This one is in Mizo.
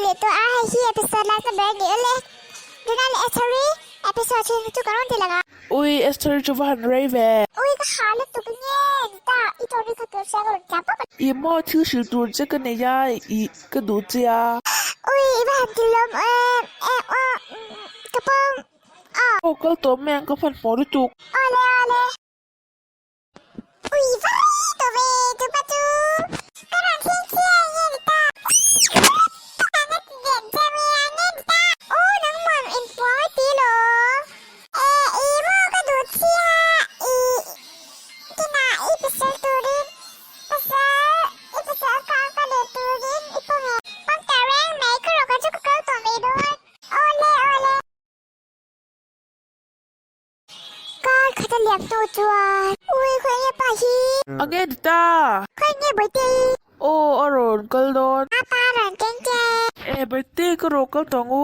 leh tawh a, hei hi episode last na ber a ni ule. Tuna leh Esther-i episode then chu ka rawn ti lang a. Ui Esther-i chu va han rei ve. Ui ka hah lutuk nge ni ta, i story kha tur sia ka rawn tla pawp a. I maw thil hrilh tur che ka nei a, i ka duh che a. Ui i va han ti lawm em em aw ka pawm aw. Aw kal tawh mai ang ka hmanhmawh lutuk. Awle awle. Ui va rei tawh ve chupa chu ka rawn thleng chiah nge ni ta Ka ti den che ve a nge ni ta U nangmah in puang a ti lo E i maw ka duh chiah i kinah i pasal turin pasal i pasal ka ka leh turin i pawm e Pawm ta reng mai ka rawh ka chu ka kal tawh mai dawn Awle awle. Kar khat a liam tawh chuan. Ui khawi nge pa hi? A nge ni ta? Khawi nge Bawihtei? Aw a rawn kal dawn. A pa rawn keng che. E Bawihtei ka rawn kal tawh ang u.